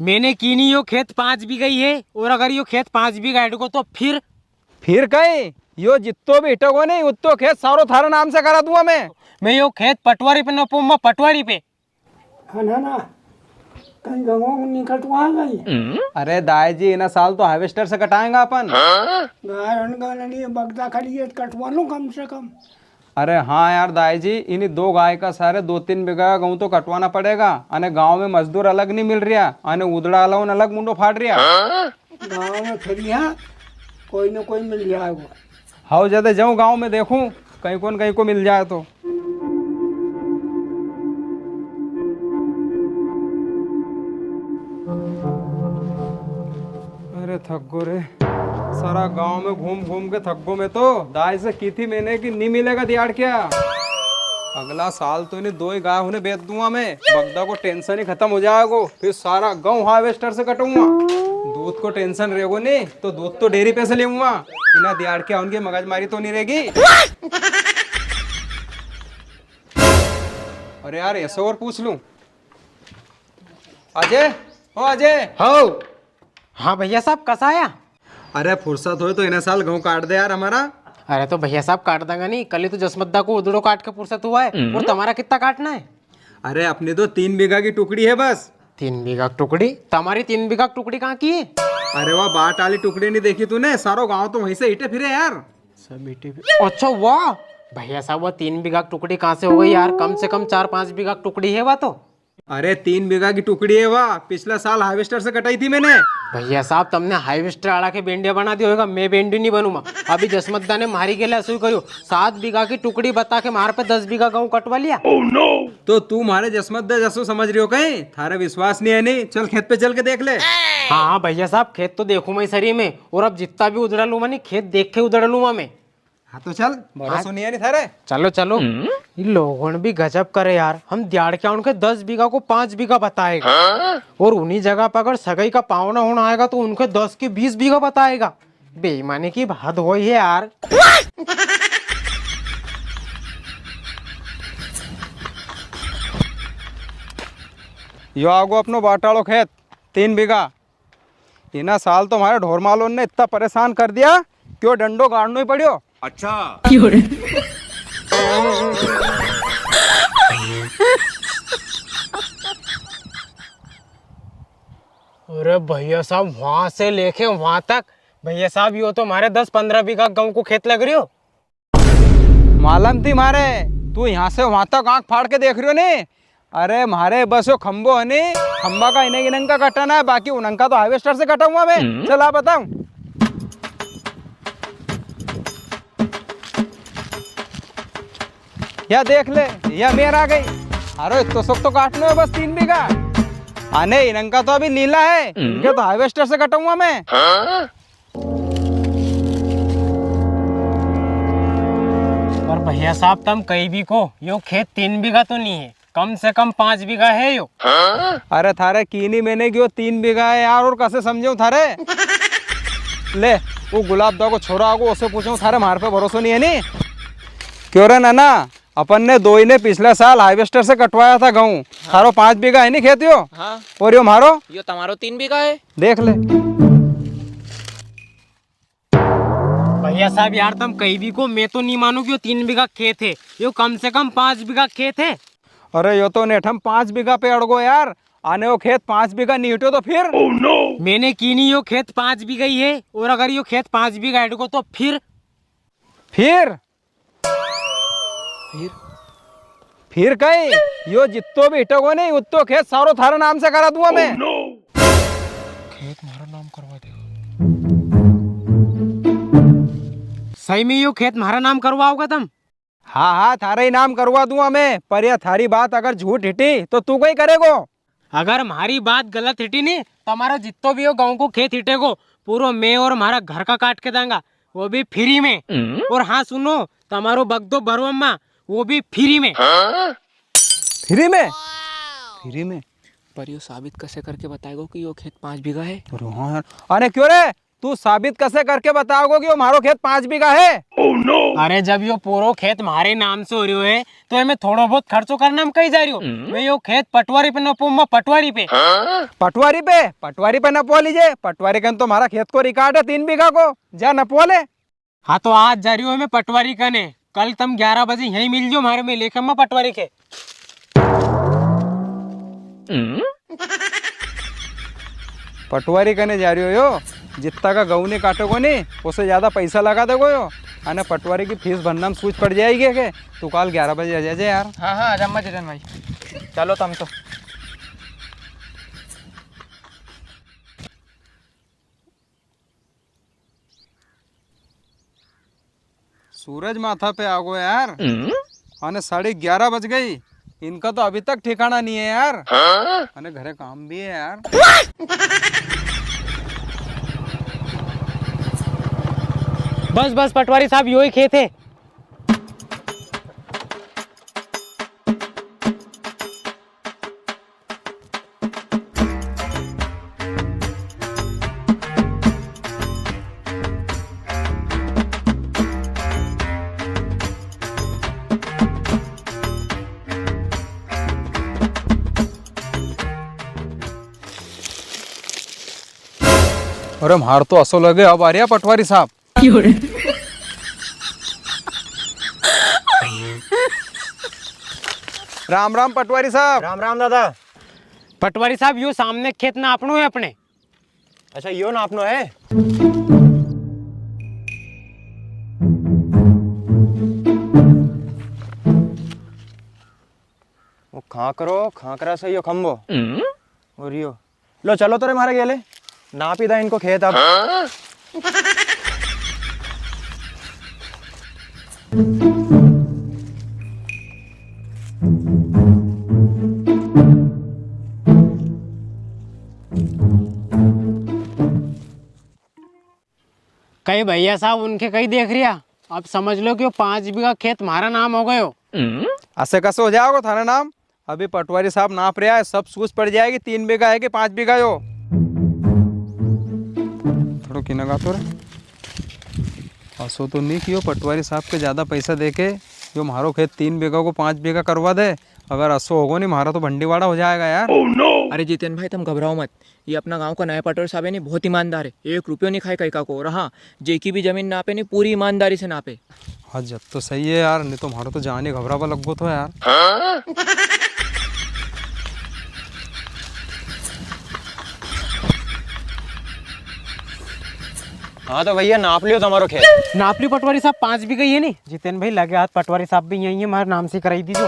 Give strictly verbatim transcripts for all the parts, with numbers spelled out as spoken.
मैंने की नी, यो खेत पाँच बीघा ही है, और अगर यो खेत पाँच बीघा हटको तो फिर? फिर कई, यो जित्तो भी हिटेगो नी, उत्तो खेत सारो थारे नाम से करा दूंगा मैं। मैं यो खेत पटवारी पे ना पाऊंगा, पटवारी पे। हाँ ना ना, कई गंगो नी कटवा गई। अरे दाई जी, इना साल तो हार्वेस्टर से कटाएंगा अपन। गाय हन गालनी बगदा खड़ी है, कटवा लो कम से कम। अरे हाँ यार दाई जी, इनी दो गाय का सारे दो तीन बीघा गऊं तो कटवाना पड़ेगा। अने गांव में मजदूर अलग नी मिल रिया, अने उदड़ा वाला उन अलग मुंडो फाड़ रिया। गांव में फिर यहाँ कोई न कोई मिल जाएगा। हाउ जदे जाऊं गांव में देखूं, कई को न कई को मिल जाए तो। अरे थक गो रे, सारा गांव में घूम घूम के थक गो मैं तो। दाई से की थी मैंने कि नी मिलेगा दिहाड़क्या। अगला साल तो इनी दो ही गाय होने बेच दूंगा मैं, बगदा को टेंशन ही खत्म हो जाएगो, फिर सारा गऊं हार्वेस्टर से कटूंगा। दूध को टेंशन रेगो नी, तो दूध तो डेयरी पे से लेऊंगा। इना दिहाड़क्या उनकी मगजमारी तो नी रेगी। अरे यार, ऐसे और पूछ लूं। अजय, ओ अजय। हो। हाँ भैया साहब, कसा आया? अरे फुर्सत होय तो इना साल गऊं काट दे यार हमारा। अरे तो भैया साहब, काट देंगा नी, कल ही तो जसमत दा को उदड़ो काट के फुर्सत हुआ है। और तमारा कितना काटना है? अरे अपनी तो तीन बीघा की टुकड़ी है बस। तीन बीघा की टुकड़ी? तमारी तीन बीघा की टुकड़ी कहाँ की है? अरे वाह, बाट वाली टुकड़ी नी देखी तूने? सारो गांव तो वहीं से हिटे फिरे यार। सब हिटे फिरे। अच्छा वाह भैया साहब, वो तीन बीघा की टुकड़ी कहाँ से हो गई यार? कम से कम चार पाँच बीघा की टुकड़ी है वा तो। अरे तीन बीघा की टुकड़ी है वा, पिछला साल हार्वेस्टर से कटाई थी मैंने। भैया साहब, तमने हार्वेस्टर आला के बेंडिया बना दिया होगा, मैं बेंडी नी बनूंगा। अभी जसमत दा ने म्हारी गेले असो ही करियो, सात बीघा की टुकड़ी बता के म्हारे पे दस बीघा गऊं कटवा लिया। तो तू म्हारे जसमत दा जसो समझ रियो कई? थारे विश्वास नी है नी, चल खेत पे चल के देख ले। हाँ हाँ भैया साहब, खेत तो देखूं मैं सरी में, और अब जितना भी उदड़ा लूंगा नी, खेत देख के उदड़ा लूंगा मैं। हाँ तो चल, भरोसो नी है नी थारे। चलो चलो। ये लोगों भी गजब करे यार, हम दिहाड़क्या उनके दस बीघा को पाँच बीघा बताएगा, और उन्हीं जगह पर अगर सगाई का पावना होना आएगा तो उनके दस की बीस बीघा बताएगा। बेईमानी की हद होई है यार। यो आगो अपनो बाटालो खेत, तीन बीघा। इना साल तो म्हारे ढोर मालोन ने इतना परेशान कर दिया कि वो डंडो गाड़नो ही पड़्यो। अच्छा। अरे भैया साहब, वहां से लेके वहां तक, भैया साहब, यो तो म्हारे दस पन्द्रह बीघा गऊं को खेत लग रियो। मालम थी म्हारे, तू यहाँ से वहां तक आंख फाड़ के देख रियो नी। अरे म्हारे बस यो खंबो है नी, खंबा का इनंग इनंग का कटाना है, बाकी उनंग का तो हार्वेस्टर से कटाऊंगा मैं। चल आ बताऊं। या देख ले, या मेर आ गई। अरे इत्तो सोक तो काटनो है बस तीन बीघा। अने इनंग का तो अभी लीला है, इनके तो हार्वेस्टर से कटाऊंगा मैं। पर भैया साहब, तम कई भी को, यो खेत तीन बीघा तो नी है, कम से कम पाँच बीघा है यो। अरे थारे की नी मैंने कि यो तीन बीघा है यार, और कसे समझाऊं थारे? ले, वो गुलाब दा को छोरा आगो, उसे पूछूं, थारे म्हारे पे भरोसो नी है नी? क्यों रे नाना, अपन ने दोई ने पिछला साल हार्वेस्टर से कटवाया था गऊं। हाँ। थारो पाँच बीघा है नी खेत यो? हाँ। और यो म्हारो? यो तमारो तीन बीघा है। देख ले। भैया साहब यार, तम कई भी को, मैं तो नी मानू कि यो तीन बीघा खेत है, यो कम से कम पाँच बीघा खेत है। अरे यो तो नेठम पाँच बीघा पे अड़गो यार, अने वो खेत पाँच बीघा नी हिट्यो तो फिर? मैंने की नी, यो खेत पाँच बीघा ही है, और अगर यो खेत पाँच बीघा हिटको तो फिर? फिर? फिर? फिर कई, यो जित्तो भी हिटेगो नी, उत्तो खेत सारो थारे नाम से करा दूंगा मैं। खेत म्हारा नाम करवा देगा। सही में यो खेत म्हारा नाम करवाओगा तम? हाँ, हाँ, थारे ही नाम करवा दूंगा मैं, पर या थारी बात अगर झूठ हिटी, तो तू कई करेगो? अगर म्हारी बात गलत हिटी नी, तो तमारो जित्तो भी हो गऊं को खेत हिटेगो, पूरो मैं और म्हारा घर का काट के दांगा, वो भी फ्री में। हम्म। और हाँ सुनो, तमारो बगदो भरवा मां, वो भी फ्री में। हाँ? फ्री में? फ्री में? पर यो साबित कसे करके बताएगो कि यो खेत पाँच बीघा है? अरे हाँ यार। अरे क्यों रे? तू साबित कसे करके बताओगो कि यो म्हारो खेत पाँच बीघा है? अरे, जब यो पूरो खेत म्हारे नाम से हो रियो है, तो एमे थोड़ो बहुत खर्चो करना में कई जा रियो? मैं यो खेत पटवारी पे नपवाऊंगा, पटवारी पे। पटवारी पे? पटवारी पे नपवा लीजे। पटवारी कने तो म्हारा खेत को रिकॉर्ड है तीन बीघा को। जा नपवा ले। हाँ, तो आज जा रियो हूँ मैं पटवारी कने। कल तम ग्यारह बजे यहीं मिल जो म्हारे, मैं लेके आऊंगा पटवारी के। पटवारी कने जा रियो यो, जित्ता का गऊँ नी काटेगो नी, उससे ज्यादा पैसा लगा देगो यो। अने पटवारी की फीस भरना में सूझ पड़ जाएगी के। तू काल ग्यारह बजे आ जाजे यार। हाँ, हाँ, आ जाऊंगा जतन भाई। चलो तम तो। सूरज माथा पे आ गो यार। अने साढ़े ग्यारह बज गई, इनका तो अभी तक ठिकाना नी है यार। अने घरे काम भी है यार। बस, बस, पटवारी साहब, यो ही खेत है। अरे, म्हार तो असो लगे, अब आ रिया पटवारी साहब। राम राम पटवारी साहब। राम राम दादा। पटवारी साहब, यो सामने खेत नापणो है अपने। अच्छा, यो नापणो है। वो खाकरो, खाकरा से यो खंभो। और यो। लो चलो तो रे म्हारे गेले, नापी दा इनको खेत अब। कई भैया साहब उनके कई देख रिया, अब समझ लो कि वो पाँच बीघा खेत म्हारा नाम हो गयो। असे कसे हो जावेगो थारा नाम? अभी पटवारी साहब नाप रिया है, सब सूझ पड़ जाएगी, तीन बीघा है कि पाँच बीघा यो। थोड़ो किना गा तो रे। असो तो नी कियो पटवारी साहब के ज्यादा पैसा देके यो म्हारो खेत तीन बीघा को पाँच बीघा करवा दे। अगर असो होगो नी, म्हारा तो भंडीवाड़ा हो जाएगा यार। अरे जितेन भाई, तम घबराओ मत, ये अपना गांव का नया पटवारी साहब है नी, बहुत ईमानदार है, एक रुपयो नी खाए कई का को। और हाँ, जेकी भी जमीन नापे नी, पूरी ईमानदारी से नापे। हाँ, जब तो सही है यार, नी तो म्हारो तो जान ही घबरावा लग गो थो यार। हाँ तो भैया, नाप लियो तमारो खेत। नाप लियो पटवारी साहब, पाँच बीघा ही है नी। जितेन भाई, लगे हाथ पटवारी साहब भी यही है, म्हारे नाम से कराई दीजो।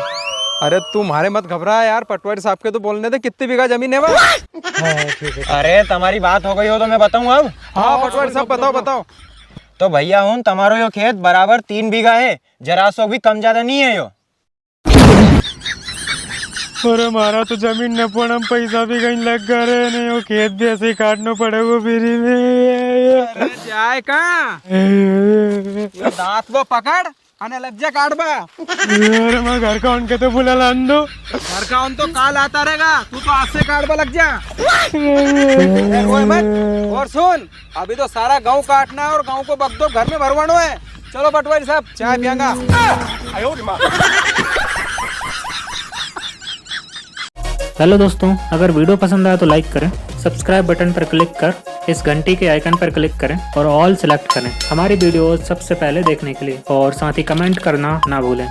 अरे तू म्हारे मत घबरा यार, पटवारी साहब के तो बोलने दे, कितनी बीघा जमीन है वो। हाँ, ठीक है। अरे तमारी बात हो गई हो तो मैं बताऊँ अब। हाँ, पटवारी साहब, बताओ, बताओ। तो भैया हुन, तमारो यो खेत बराबर तीन बीघा है, जरा सो भी कम ज्यादा नी है यो। अरे, म्हारा तो जमीन नपवाना में पैसा भी कई लग गया रे, नी यो खेत भी असे ही काटनो पड़ेगो फ्री में। अरे, जाए कहाँ? ये दांत वो पकड़, अने लग जा काटबा। अरे, मैं घर का उनके तो बुला लान दो। घर का उन तो काल आता रहेगा, तू तो आज से काटबा लग जा। ए, रोए मत। और सुन, अभी तो सारा गांव काटना है और गांव को बगदो घर में भरवानो है। चलो पटवारी साहब, चाय पियांगा। हेलो दोस्तों, अगर वीडियो पसंद आया तो लाइक करें, सब्सक्राइब बटन पर क्लिक कर इस घंटी के आइकन पर क्लिक करें और ऑल सिलेक्ट करें हमारी वीडियोज़ सबसे पहले देखने के लिए, और साथ ही कमेंट करना ना भूलें।